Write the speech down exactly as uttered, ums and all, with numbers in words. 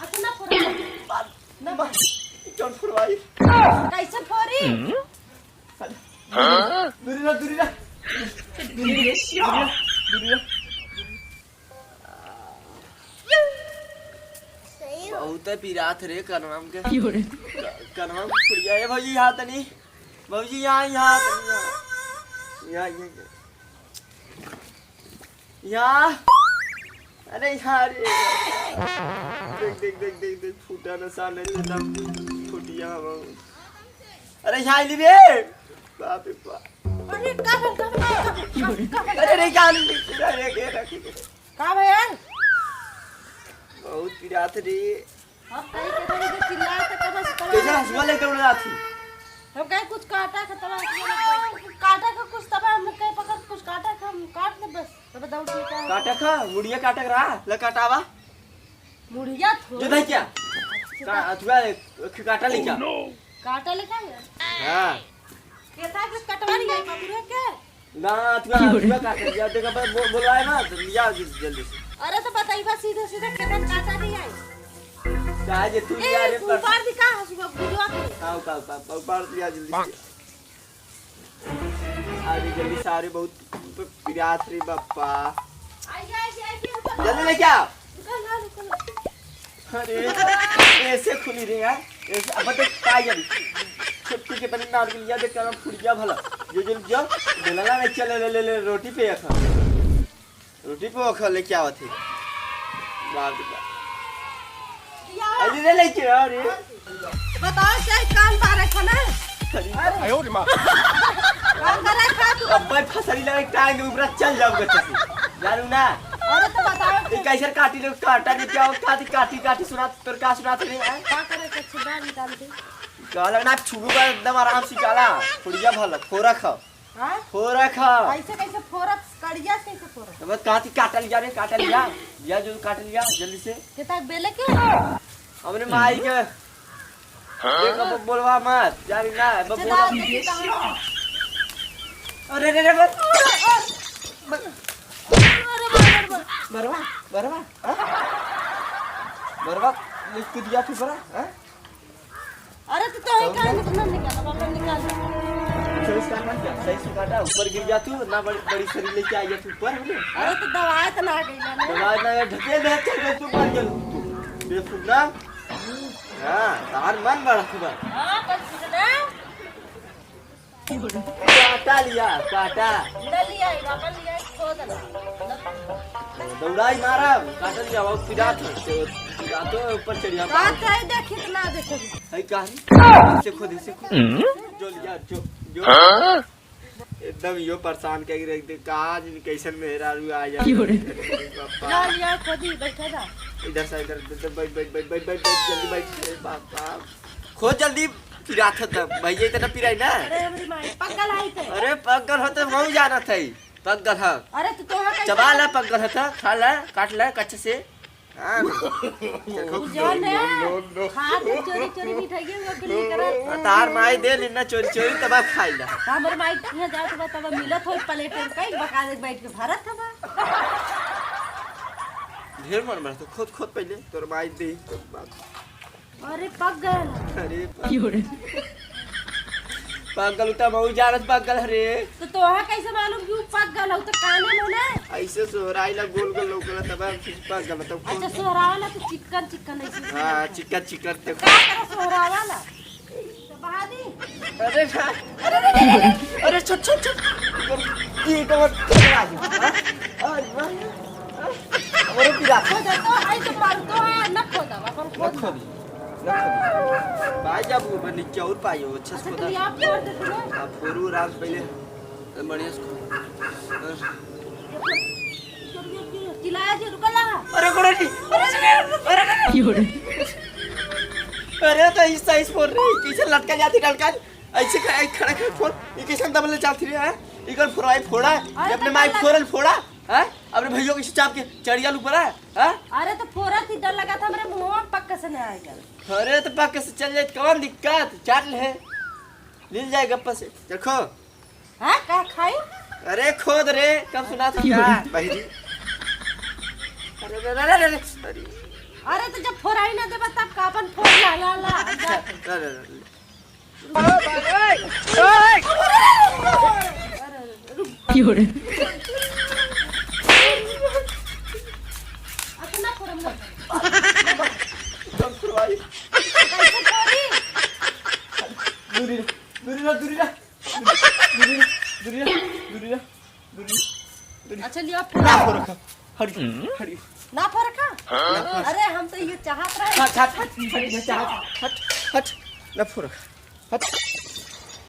अच्छा, ना फोड़ा। ना। जौन फोड़वाई। कैसे फोड़ी? दूरी रह, दूरी रह। दूरी रह, दूरी रह। बहुत पिरात रे कनवा में के। क-, कनवा में फुड़िया। ए भौजी, यहाँ तनी। भौजी, यहाँ, यहाँ तनी, यहाँ। यहाँ, यहाँ, यहाँ। यहाँ। अरे यहाँ रे। देख, देख, देख, देख, देख, फूटा न साले, एकदम फुटिया हवा। अरे यहाँ आइली रे। बाप रे बाप। अरे का भेल, का भेल, का भेल, का भेल? अरे रे, क्या नहीं, अरे, अरे, अरे। का भैया? बहुत पिरात रे। अब कहीं के बड़ी जो चिल्लाए तो कब से कैसे हंसुआ लेके उड़ रहा थी? हम कहीं कुछ काटा खा तब हंसुआ लग गया। काटा खा कुछ तब हम कहीं पकड़ कुछ काटा खा हम काट दे बस। तब दौड़ के क्या? काटा खा, मुड़िया काटा रहा, ले काटावा। मुड़िया थोड़ी। जो भाई क्या? का, अथुआ, काटा ले क्या? काटा ले क्या? हाँ। केता के कटवा लिया है पकड़े के? ना, अथुआ, अथुआ काटा लिया, देखा, बस बो-, बोलवाए ना, तो लिया जल्दी, जल्दी से। अरे तो बताइबा सीधे सीधे, केता काटा लिया है? काहे जे तू ए, लिया रे, पर उपाड़ दी का हंसुआ बुझवा के? हाँ, उपाड़, उपाड़, उपाड़, उपाड़ लिया जल्दी से। अरे जल्दी से, अरे बहुत पिरात रे बापा। आई, आई, आई, आई, रुको। जल्दी लेके आ। रुको ना, रुको ना। अरे, ऐसे खुली रे यार। ऐसे, अब तो पाई अभी। छुट्टी के तनी नार के लिया दे, कलम फुट गया भला। जो, जो, जो, बेलना नहीं चले, ले, ले, ले, रोटी पे खा। रोटी पे खा, लेके आवत है। बाप रे बाप। अरे, ले, लेके आ रे। बताओ, क्या कान बारे खाना? अरे। आयो रे माँ। कान बारे खा तू। अब भाई फसरी लगे टांग के ऊपर चल जाओ गच्चे से। जानू ना? अरे, तो बताओ। ये कैसे काटी लोग, काटा नहीं क्या, काटी, काटी, काटी सुना। तोर का सुनात रहे, हैं? का करे के छुबा निकाल दे। कहलक ना, छुबू बा एकदम आराम से निकाला। फुड़िया भल, फोरक ह। हाँ? फोरक ह। ऐसे कैसे फोरक, कड़िया से कैसे फोरक? तो बस कहाँ थी काटल जा रे, काटल जा। या जो काटल जा, जल्दी से। कितना बेले के? हमरे माई के। देख, अब बोलवा मत, जा रे ना, अब अच्छा, बोला। ना, देखी तो हम। अरे, रे, रे, बस। अरे, अरे, अरे, अरे। बरवा, बरवा, हाँ? बरवा, ये कूद गया तू बड़ा, हाँ? अरे, तो, तो ही कौन काहे है? निकल, निकल, बाबा, निकल। चल, इसका मन क्या? सही से काटा, ऊपर गिर गया तू, ना बड़ी, बड़ी सरी लेके आ गया तू ऊपर, हमने, हाँ? अरे, तो दवाई तो ना गई ना। दवाई ना गई, ढकेल दे, चल, चल, तू मर गया तू। बेवकूफ ना। हाँ, तार मन बड़ा तू बा। हाँ, बस इतना। काटा लिया, काटा। न लिया, बाबा लिया, खोद ना। दौड़ाई मारा, काटा लिया, वो पिरात है, तो पिरात है, ऊपर चढ़िया। बात है, देख, इतना देख। है कहाँ? इसे खोद, इसे खोद। जो लिया, जो, जो। एकदम यो परेशान कइ के रख दे, कहाँ जी कैसन मेहरारू आ जाए। क्यों रे? बापा। ना लिया, खोदी, बैठे जा। इधर से, इधर, इधर, बैठ, बैठ, जल्दी बैठ, अरे बापा। खोद जल्दी, पिरात है तब। भैया इतना पिराई ना। अरे, हमरी माई, पगल है इते। अरे, पगल हो तो वहू जानत है। पगल है। अरे, तो तोहरा कैसे चबा ला, पगल है तो, खा ला, काट ला, कच्चे से। हाँ। तू जान है, नो, नो, नो। खा के चोरी, चोरी मिठाइयाँ हुआ के लेकर आ। तार माई दे ली ना चोरी, चोरी तब खाई ला। हमर माई के यहाँ जात बा, तब मिलत हो प्लेट में, कहीं बका दे बैठ के भरत हवा। ढेर मन बड़ा तो खोद, खोद पहले, तोर माई दे, तब बात। अरे पगल। अरे पगल। क्यों रे? पगल उता मऊ जानत पगल रे। तो तोहा कैसे मालूम कि उ पगल हउ? तो काने में ना। ऐसे सोहराई ला गोल गोल लौकला तब हम पगल तब अच्छा, सोहरावा ला तो चिकन चिकन ऐसे हाँ, चिकन चिकन ते का करे सोहरावा ला? तो बहा दी। अरे ना, अरे, अरे, अरे, अरे, छोड़, छोड़, छोड़। ये तो मत कर आज। हाँ? अरे, अरे, अरे, पिरात। खोदा तो है तो मार दो है, न खोदा, अपन न खोद। खोदी, न खोदी। पाई जाबू, बस नीचे और पाई हो, अच्छा से अच्छा, खोदा। तो ये आप फोड़ देते हो। आप फोड़ू आराम से पहले, तो बढ़िया से खोद। चिल्लाया जी, रुको ना। अरे, कोड़ा जी, अरे, अरे, अरे, अरे। अरे, तो इस साइज फोड़ रही, पीछे लटका जाती लटका। ऐसे ख-, ऐसे खड़ा खड़ा फोड़, ये कैसन दबले चाहती रे, हैं? इकर फोड़ा, फोड़ा, अरे ये अपने तो माई कर फोड़ल फोड़ा, हैं? अपने भैया को इसे चाप के चढ़िया लू पड़ा, हैं? अरे तो फोड़ा थी, डर लगा था, हमरे मुंह में पक्का से नहीं आएगा। अरे तो पक्का से चल जाए, कौन दिक्कत? चाट ले, मिल जाए गप्पा से, देखो। हाँ, का खाई? अरे खोद रे, कम सुनात है का? बहिरी। अरे, अरे, अरे, अरे, अरे। अरे तो जब फोराई ना देबा तब का अपन फोर ला, ला, ला, जा। अरे, अरे, अरे। अच्छा, ना फोरम ना। कम फोरवाई। कैसे फोरी? दूरी रह, दूरी रह, दूरी रह। दूरी रह, दूरी रह, दूरी रह, दूरी रह, दूरी रह। अच्छा, लिया, फोड़। ना फोड़ रखा। हट, हट। ना फोड़ रखा? हाँ। अरे, हम तो ये चाहत रहे। हट, हट, हट, हट, ये चाहत, हट, हट, ना फोड़ रखा। हट।